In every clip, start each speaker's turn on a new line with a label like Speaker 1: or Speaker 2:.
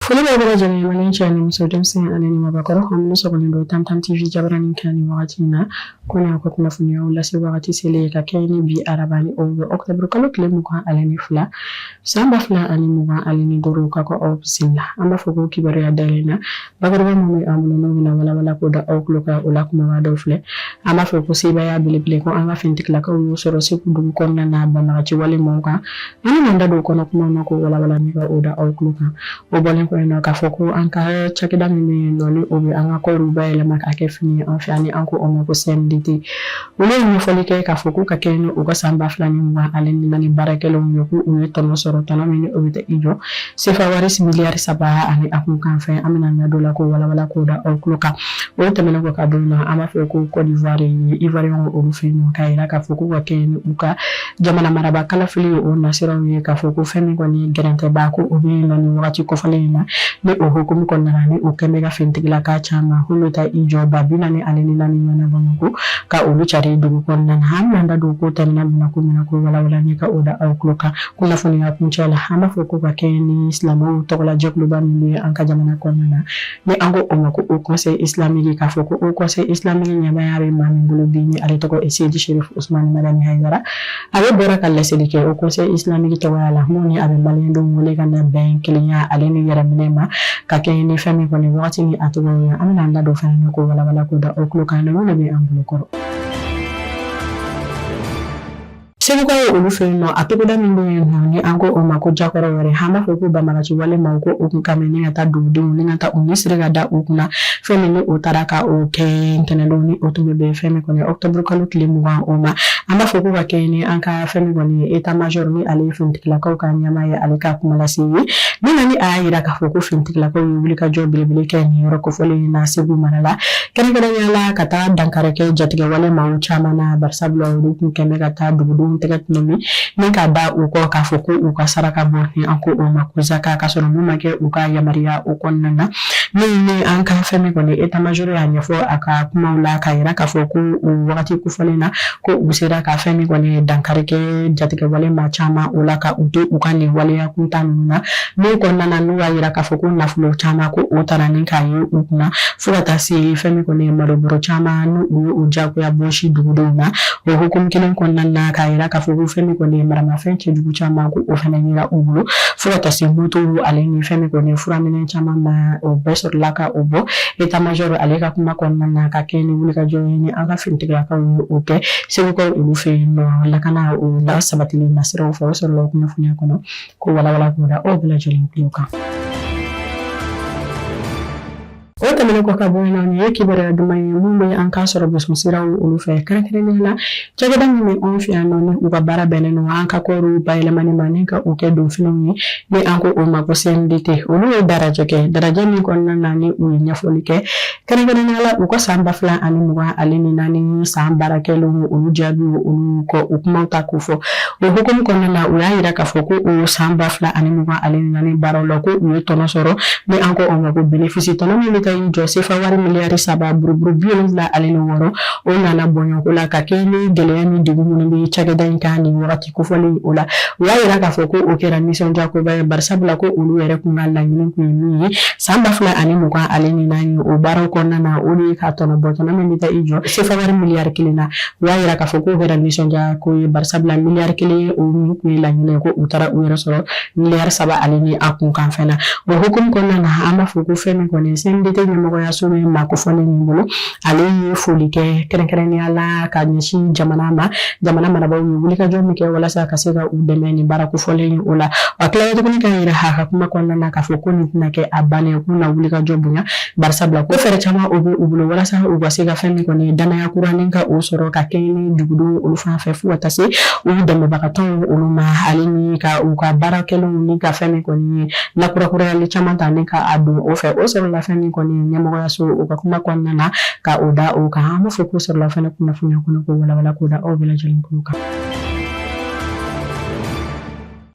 Speaker 1: Foli bɛ bɛɛ lajɛlen ye, maliyɛn cɛ ni muso, denmisɛn ani ni mabakɔrɔ. An minnu sɔgɔlen don Tam Tam TV jabaranin kan nin wagati in na, ko n'a ko kunnafoniyaw lase wagati selen ka kɛ ni bi araba ni o bɛ octobre kalo tile 22, san 2025, ka ko aw bisimila. An b'a fɔ ko kibaruya dayɛlɛ na, bakuruba min bɛ an bolo, n'o bɛna walawala k'o da aw tulo kan, o la kumaba dɔw filɛ. An b'a fɔ ko sebaaya belebele ko an ka finitigilakaw y'o sɔrɔ Segu dugu kɔnɔna na banbagaci wale maaw kan. An bɛna da don o kɔnɔ kumaw na k'o walawala ni ka o da aw tulo kan. O bɔlen kɔ yen nɔ, k'a fɔ ko an ka cakɛda min bɛ yen nɔ, ni o bɛ an ka kɔɔriw bayɛlɛma k'a kɛ fini ye an fɛ yan, ni an ko o ma ko CMDT, olu ye ɲɛfɔli kɛ k'a fɔ k'u ka kɛ ni u ka san 2024 baarakɛlaw ye, k'u u ye tɔnɔ sɔrɔ, tɔnɔ min ni o bɛ taa i jɔ sefa wari miliyari 3 ani a kun kan fɛn. An bɛna na don la k'o walawala k'o da aw tulo kan. O tɛmɛnen kɔ ka bɔ yen nɔ, an b'a fɔ ko Côte d'Ivoire, Ivoirien olu fɛ yen nɔ, k'a jira k'a fɔ k'u ka kɛ ni u ka jamana maraba kalafili o nasiraw ye, k'a fɔ ko fɛn min kɔni gɛrɛntɛba ko o bɛ yen nɔ nin wagati kofɔlen in na. Ni o hukumu kɔnɔna na, ni o kɛn bɛ ka finitigilaka caman k'u bɛ taa i jɔ 44 ɲɔgɔnna bɔɲɔgɔnko ka olu cari dugu kɔnɔna na. An bɛna da don ko tɛmɛna min ko mina ko walawala ni ka o da aw tulo kan. Kunnafoniya kuncɛ la, an b'a fɔ ko ka kɛ ni silamɛw tɔgɔla jɛkuluba min bɛ an ka jamana kɔnɔna na, ni an ko o ma ko Haut Conseil islamique, k'a fɔ ko Haut Conseil islamique ɲɛmaaya bɛ maa min bolo bi, ni ale tɔgɔ ye Seyidi Sherif Usumani Madani Hayidara, ale bɔra ka laseli kɛ Haut Conseil islamique tɔgɔya la, mun ni a bɛ maliyɛndenw wele ka na bɛn, kelenya ale ni yɛrɛminɛ ma, ka kɛ ni fɛn min kɔni wagati ni a tɔgɔ ye. An bɛna an da don fɛn na k'o walawala k'o da aw tulo kan. Ninnu de bɛ an bolo kɔrɔ. Segukaw ye olu fɛ yen nɔ, a togoda min bɛ yen nɔ, ni an ko o ma ko Jakɔrɔ wɛrɛ, an b'a fɔ ko banbagaci wale maaw ko o kun ka ni ka taa dugudenw ni ka taa u ni siri ka da u kunna. Fɛn min ni o taara ka o kɛ ntɛnɛndon, ni o tun bɛ bɛn fɛn min kɔni octobre kalo tile 20 o ma. An b'a fɔ ko ka kɛ ni an ka fɛn min kɔni état major, ni ale ye finitigilakaw ka ɲɛmaa ye, ale ka kuma lase ye min na, ni a y'a jira k'a fɔ ko finitigilakaw ye wulikajɔ belebele kɛ nin yɔrɔ kofɔlen in na Segu mara la, kɛrɛnkɛrɛnnenya la ka taa dankari kɛ jatigɛwale maaw caman na, barisabula olu kun kɛn bɛ ka taa dugudenw tɛgɛ tɔnɔmi ni ka da u kɔ k'a fɔ ko u ka saraka bɔ, ni an ko o ma ko zaka, k'a sɔrɔ mun ma kɛ u ka yamaruya o kɔnɔna na. Min ni an ka fɛn min kɔni état major y'a ɲɛfɔ a ka kumaw la k'a jira k'a fɔ ko o wagati kofɔlen na, ko u sera ka fɛn min kɔni dankari kɛ jatigɛwale maa caman o la, ka u to u ka nin waleya kuntan ninnu na. Min kɔnɔna na, n'u y'a jira k'a fɔ ko nafolo caman ko o taara ni k'a ye u kunna, fo ka taa se fɛn min kɔni malobɔrɔ caman n'u u ye o diyagoya bɔsi dugudenw na. O hukumu kelen kɔnɔna na, k'a jira k'a fɔ ko fɛn min kɔni maramafɛn cɛjugu caman ko o fana yera u bolo, fo ka taa se moto ale ni fɛn min kɔni furaminɛn caman ma, o bɛɛ sɔrɔla ka o bɔ état major ale ka kuma kɔnɔna na, ka kɛ ni wulikajɔ ye ni an ka finitigilakaw ye o kɛ Segukaw olu fɛ yen nɔ, lakana o la sabatili nasiraw fɛ. O sɔrɔla kunnafoniya kɔnɔ ko walawala k'o da aw bɛɛ lajɛlen tulo kan. O tɛmɛnen kɔ ka bɔ yen nɔ, nin ye kibaruya duman ye mun bɛ an ka sɔrɔ boson siraw olu fɛ, kɛrɛnkɛrɛnnenya la cakɛda min bɛ anw fɛ yan nɔ, ni u ka baara bɛnnen don an ka kɔɔriw bayɛlɛmani ma ni ka u kɛ donfiniw ye, ni an ko o ma ko CMDT, olu ye darajɛ kɛ, darajɛ min kɔnɔna na ni u ye ɲɛfɔli kɛ kɛrɛnkɛrɛnnenya la u ka san 2024 san baarakɛlenw olu jaabiw, olu kɔ u kumaw ta k'o fɔ. O hukumu kɔnɔna na, u y'a jira k'a fɔ ko o san 2024 baaraw la, ko u ye tɔnɔ sɔrɔ, ni an ko o ma ko bénéfice, tɔnɔ min bɛ taa i jɔ sefa wari miliyari 3 buruburu 76, o nana bɔɲɔgɔnko la ka kɛ ni gɛlɛya ni degun minnu bɛ cakɛda in kan nin wagati kofɔlen o la. U y'a jira k'a fɔ ko o kɛra nisɔndiyakoba ye, barisabula ko olu yɛrɛ kun ka laɲini kun ye min ye san 2024 o baaraw kɔnɔna na, o de ye ka tɔnɔ bɔ, tɔnɔ min bɛ taa i jɔ sefa wari miliyari 1 na. U y'a jira k'a fɔ k'o kɛra nisɔndiyako ye, barisabula miliyari 1 o min kun ye laɲini ye, ko u taara u yɛrɛ sɔrɔ miliyari 3 ale ni a kunkan fɛn na. O hukumu kɔnɔna na, an b'a fɔ ko fɛn min kɔni CMDT ɲɛmɔgɔyaso bɛ maa kofɔlen min bolo, ale ye foli kɛ kɛrɛnkɛrɛnnenya la ka ɲɛsin jamana ma, jamana marabaaw ye wulikajɔ min kɛ walasa ka se ka u dɛmɛ nin baara kofɔlen in o la. A tilala tuguni k'a jira a ka kuma kɔnɔna na k'a fɔ ko nin tɛna kɛ a bannen, k'u na wulikajɔ bonya, barisabula ko fɛɛrɛ caman o bɛ u bolo walasa u ka se ka fɛn min kɔni danaya kura ni ka o sɔrɔ ka kɛɲɛ ni dugudenw olu fan fɛ, fo ka taa se u dɛmɛbagatɔw olu ma, ale ni ka u ka baara kɛlenw ni ka fɛn min kɔni ye lakurakurayali caman ta ni ka a don o fɛ. O sɔrɔla fɛn min kɔni ɲɛmɔgɔyaso o ka kuma kɔnɔna na ka o da o kan. An b'a fɔ k'o sɔrɔla fɛnɛ kunnafoniya kɔnɔ k'o walawala k'o da aw bɛɛ lajɛlen tulo kan.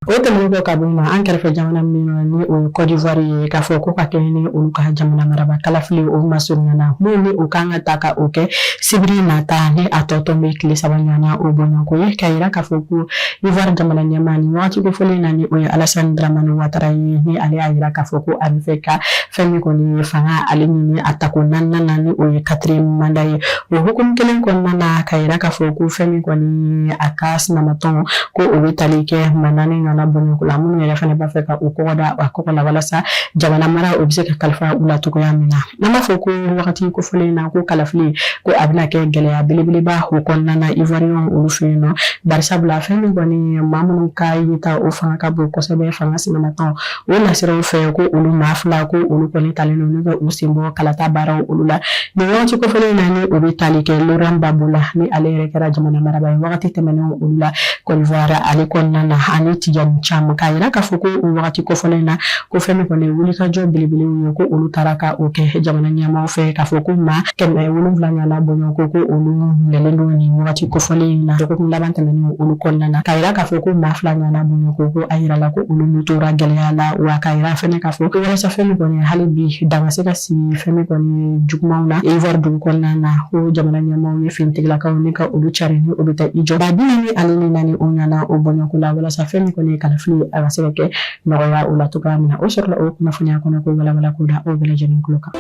Speaker 1: O O tɛmɛnen kɔ ka bɔ yen nɔ, an kɛrɛfɛ jamana min nɔ ni o ye Côte d'Ivoire ye, k'a fɔ ko ka kɛɲɛ ni olu ka jamana maraba kalafili o masurunyana, min ni o kan ka ta ka o kɛ sibiri nata ni a tɔ tɔ bɛ tile 3 ɲɔgɔnna o bɔɲɔgɔnko ye, k'a yira k'a fɔ ko Ivoire jamana ɲɛmaa ni wagati kofɔlen na ni o ye Alassane Dramane Ouattara ye, ni ale y'a yira k'a fɔ ko a bɛ fɛ ka fɛn min kɔni ye fanga ale ɲini a tako naaninan na, ni o ye quatrième mandat ye. O hukumu kelen kɔnɔna na, k'a yira k'a fɔ ko fɛn min kɔni a ka sinamatɔn ko o bɛ tali kɛ maa 4 ɲɔgɔnna bɔɲɔgɔnko la, minnu yɛrɛ fana b'a fɛ ka u kɔgɔ da a kɔgɔ la walasa jamana mara o bɛ se ka kalifa u la cogoya min na. N'an b'a fɔ ko wagati kofɔlen na ko kalafili ko a bɛna kɛ gɛlɛya belebeleba o kɔnɔna na Ivoiriyɛnw olu fɛ yen nɔ, barisabula fɛn min kɔni maa minnu ka yeta o fanga ka bon kosɛbɛ fanga sinamatɔn o nasiraw fɛ, ko olu maa 2 ko olu kɔni talen don n'u ka u sen bɔ kalata baaraw olu la nin wagati kofɔlen na, ni o bɛ tali kɛ Laurent Gbagbo la, ni ale yɛrɛ kɛra jamana marabaa ye wagati tɛmɛnenw olu la Côte d'Ivoire ale kɔnɔna na, ani Tidjane Thiam. K'a yira k'a fɔ ko o wagati kofɔlen na ko fɛn min kɔni wulikajɔ belebelew ye ko olu taara ka o kɛ jamana ɲɛmaaw fɛ, k'a fɔ ko maa 700 ɲɔgɔnna bɔɲɔgɔnko ko olu minɛlen don nin wagati kofɔlen in na dɔgɔkun laban tɛmɛnen olu kɔnɔna na, k'a yira k'a fɔ ko maa 2 ɲɔgɔnna bɔɲɔgɔnko ko a yirala ko olu nu tora gɛlɛya la. Wa k'a yira fɛnɛ k'a fɔ ko walasa fɛn min kɔni hali bi dan ka se ka sigi fɛn min kɔni jugumanw na Ivoire dugu kɔnɔna na, ko jamana ɲɛmaaw ye finitigilakaw ni ka olu cari ni o bɛ taa i jɔ ba 44 o ɲɔgɔnna o bɔɲɔgɔnko la, walasa fɛn min kɔni ye kalafili a ka se ka kɛ nɔgɔya o la cogoya min na. O sɔrɔla o kunnafoniya kɔnɔ ko walawala ko da aw bɛɛ lajɛlen tulo kan.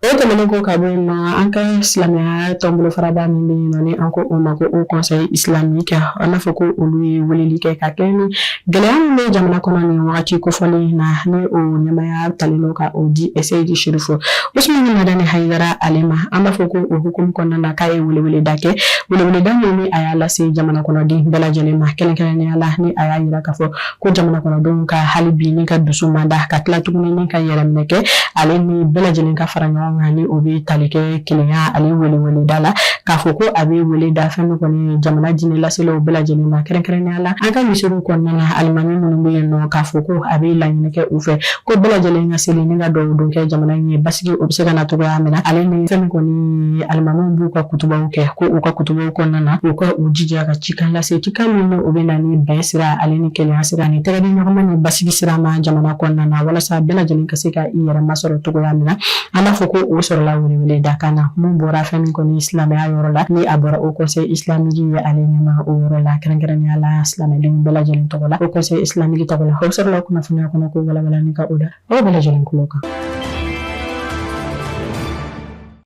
Speaker 1: O tɛmɛnen kɔ ka bɔ yen nɔ, an ka silamɛya tɔnbolofaraba min bɛ yen nɔ ni an ko o ma ko Haut Conseil islamique, an b'a fɔ ko olu ye weleli kɛ ka kɛ ni gɛlɛya min bɛ jamana kɔnɔ nin wagati kofɔlen in na, ni o ɲɛmaaya talen don ka o di Seyidi Sirifu Usumani Madani Hayidara ale ma. An b'a fɔ ko o hukumu kɔnɔna na k'a ye weleweleda kɛ, weleweleda min ni a y'a lase jamana kɔnɔden bɛɛ lajɛlen ma, kɛrɛnkɛrɛnnenya la ni a y'a yira k'a fɔ ko jamana kɔnɔdenw ka hali bi ni ka dusu manda, ka tila tuguni ni ka yɛrɛminɛ kɛ, ale ni bɛɛ lajɛlen ka fara ɲɔgɔn kan, ni o bɛ tali kɛ kelenya ale weleweleda la, k'a fɔ ko a bɛ wele da fɛn min kɔni jamana diinɛ laselaw bɛɛ lajɛlen ma, kɛrɛnkɛrɛnnenya la an ka misiriw kɔnɔna na alimami minnu bɛ yen nɔ, k'a fɔ ko a bɛ laɲini kɛ u fɛ ko bɛɛ lajɛlen ka seli ni ka dugawu don kɛ jamana in ye basigi o bɛ se ka na cogoya min na, ale ni fɛn min kɔni alimamiw b'u ka kutubaw kɛ, ko u ka kutubaw kɔnɔna na u ka u jija ka cikan lase, cikan min o bɛ na ni bɛn sira ale ni kelenya sira ni tɛgɛ di ɲɔgɔnma ni basigi sira ma jamana kɔnɔna na, walasa bɛɛ lajɛlen ka se ka i yɛrɛ masɔrɔ cogoya min na. An b'a fɔ ko o sɔrɔla welewele dakan na mun bɔra fɛn min kɔni silamɛya yɔrɔ la, ni a bɔra Haut Conseil islamique ye ale ɲɛma o yɔrɔ la, kɛrɛnkɛrɛnnenya la silamɛdenw bɛɛ lajɛlen tɔgɔ la, Haut Conseil islamique tɔgɔ la. O sɔrɔla kunnafoniya kɔnɔ ko walawala ni ka o da aw bɛɛ lajɛlen tulo kan.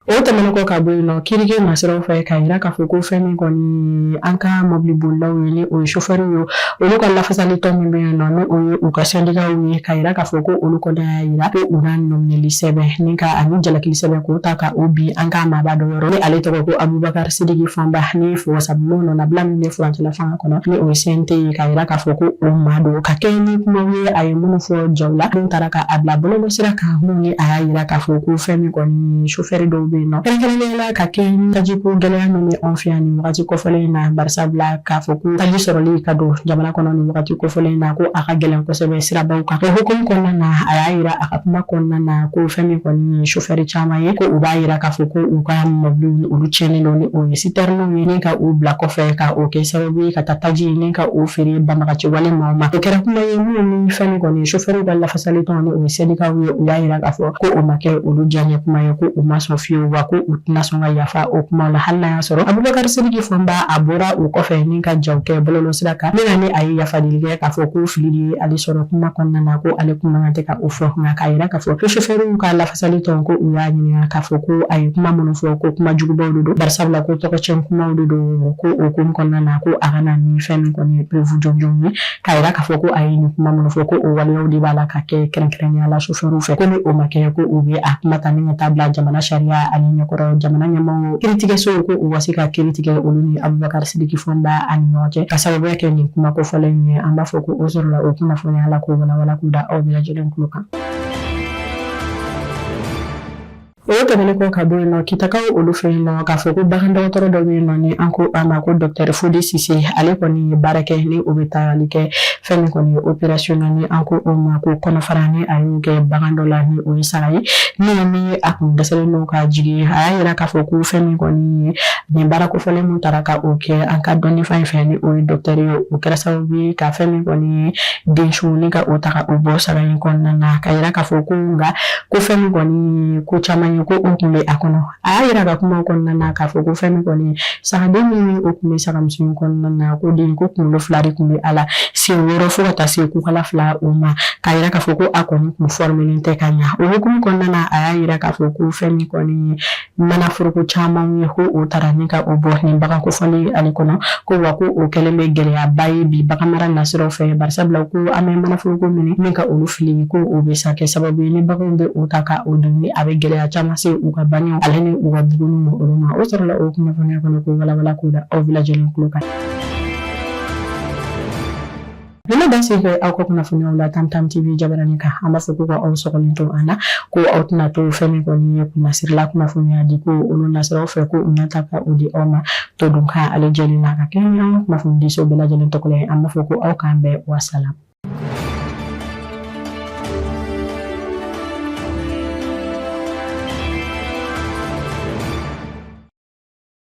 Speaker 1: O tɛmɛnen kɔ ka bɔ yen nɔ, kiirike nasiraw fɛ, k'a yira k'a fɔ ko fɛn min kɔni an ka mɔbili bolilaw ye, ni o ye sofɛriw ye, olu ka lafasali tɔn min bɛ yen nɔ, ni o ye u ka sɛndikaw ye, k'a yira k'a fɔ ko olu kɔni y'a yira ko u na nɔminɛli sɛbɛn ni ka ani jalakili sɛbɛn k'o ta ka o bin an ka maaba dɔ yɔrɔ, ni ale tɔgɔ ko Abubakar Sidiki Fɔnba, ni wasabulon nɔnabila min bɛ furancɛla fanga kɔnɔ, ni o ye CNT ye, k'a yira k'a fɔ ko o maa don ka kɛ ni kumaw ye a ye minnu fɔ jaw la, minnu taara ka a bila bɔlɔlɔsira kan, minnu ni a y'a yira k'a fɔ ko fɛn min kɔni sofɛri dɔw bɛ yen nɔ, kɛrɛnkɛrɛnnenya la ka kɛ tajiko gɛlɛya min bɛ anw fɛ yan nin wagati kofɔlen in na, barisabula k'a fɔ ko taji sɔrɔli ka don jamana kɔnɔ nin wagati kofɔlen in na, ko a ka gɛlɛn kosɛbɛ sirabaw kan. O hukumu kɔnɔna na, a y'a yira a ka kuma kɔnɔna na ko fɛn min kɔni ye sofɛri caman ye, ko u b'a yira k'a fɔ ko u ka mɔbiliw olu tiɲɛnen don, ni o ye sitɛriniw ye, ni ka u bila kɔfɛ ka o kɛ sababu ye ka taa taji ni ka o feere banbagaci wale maaw ma. O kɛra kuma ye minnu ni fɛn min kɔni sofɛriw ka lafasali tɔn, ni o ye sɛndikaw ye, u y'a yira k'a fɔ ko o ma kɛ olu diyaɲɛ kuma ye, ko u ma sɔn fiyewu, wa ko u tɛna sɔn ka yafa o kuma la, hali n'a y'a sɔrɔ Abubakar Sidiki Fɔnba a bɔra o kɔfɛ ni ka jaw kɛ bɔlɔlɔsira kan, min na ni a ye yafadeli kɛ k'a fɔ ko fili de ye ale sɔrɔ kuma kɔnɔna na, ko ale kun man kan tɛ ka o fɔ. Nka k'a yira k'a fɔ ko sofɛriw ka lafasali tɔn, ko u y'a ɲininka k'a fɔ ko a ye kuma minnu fɔ, ko kuma jugubaw de don, barisabula ko tɔgɔcɛn kumaw de don, ko o ko kɔnɔna na ko a ka na ni fɛn min kɔni ye preuve jɔnjɔnw ye k'a yira k'a fɔ ko a ye nin kuma minnu fɔ, ko o waleyaw de b'a la ka kɛ kɛrɛnkɛrɛnnenya la sofɛriw fɛ, ko ni o ma kɛ, ko u bɛ a kuma ta ni ka taa bila jamana sariya ani ɲɛkɔrɔ, jamana ɲɛmaaw kiiritigɛsow, ko u ka se ka kiiri tigɛ olu ni Abubakar Sidiki Fɔnba ani ɲɔgɔn cɛ ka sababuya kɛ nin kuma kofɔlen in ye. An b'a fɔ ko o sɔrɔla o kunnafoniya la k'o walawala k'u da aw bɛɛ lajɛlen tulo kan. O tɛmɛnen kɔ ka bɔ yen nɔ, Kitakaw olu fɛ yen nɔ, k'a fɔ ko bagan dɔgɔtɔrɔ dɔ bɛ yen nɔ ni an ko a ma ko docteur Fode Sise, ale kɔni ye baara kɛ ni o bɛ taali kɛ fɛn min kɔni ye opération na, ni an ko o ma ko kɔnɔfara, ni a y'o kɛ bagan dɔ la, ni o ye saga ye, ni a kun dɛsɛlen don ka jigin. A y'a yira k'a fɔ ko fɛn min kɔni ye nin baara kofɔlen min taara ka o kɛ an ka dɔnnifa in fɛ, ni o ye docteur ye, o kɛra sababu ye ka fɛn min kɔni ye densu ni ka o ta ka o bɔ saga in kɔnɔna na, ka yira k'a fɔ ko nka ko fɛn min kɔni ye ko caman ye, ko o tun bɛ a kɔnɔ. A y'a yira ka kuma kɔnɔna na k'a fɔ ko fɛn min kɔni sagaden min o tun bɛ sagamuso in kɔnɔna na, ko den ko kunkolo fila de tun bɛ a la, sen 6 fo ka taa se kukala 2 o ma, k'a yira k'a fɔ ko a kɔni kun fɔrɔmelen tɛ ka ɲa. O hukumu kɔnɔna na, a y'a yira k'a fɔ ko fɛn min kɔni ye manaforoko caman ye, ko o taara ni ka o bɔ nin bagan kofɔlen ale kɔnɔ, ko wa ko o kɛlen bɛ gɛlɛyaba ye bi baganmara nasiraw fɛ, barisabula ko an bɛ manaforoko minɛ min ka olu fili, ko o bɛ sa kɛ sababu ye ni baganw bɛ o ta ka o dun, a bɛ gɛlɛya caman se u ka bangew ale ni u ka buguniw olu ma. O sɔrɔla o kunnafoniya kɔnɔ k'o walawala k'o da aw bɛɛ lajɛlen tulo kan. Nin bɛ dan sigi aw ka kunnafoniyaw la Tam Tam TV jabaranin kan. An b'a fɔ ko ka aw sɔgɔlen to an na, ko aw tɛna to fɛn min kɔni ye kunnasirila kunnafoniya di ko olu nasiraw fɛ, ko u na ta ka o di aw ma to dun kan ale jɛlen na ka kɛ an ka kunnafonidiso bɛɛ lajɛlen tɔgɔ ye. An b'a fɔ ko aw k'an bɛn, wasalam.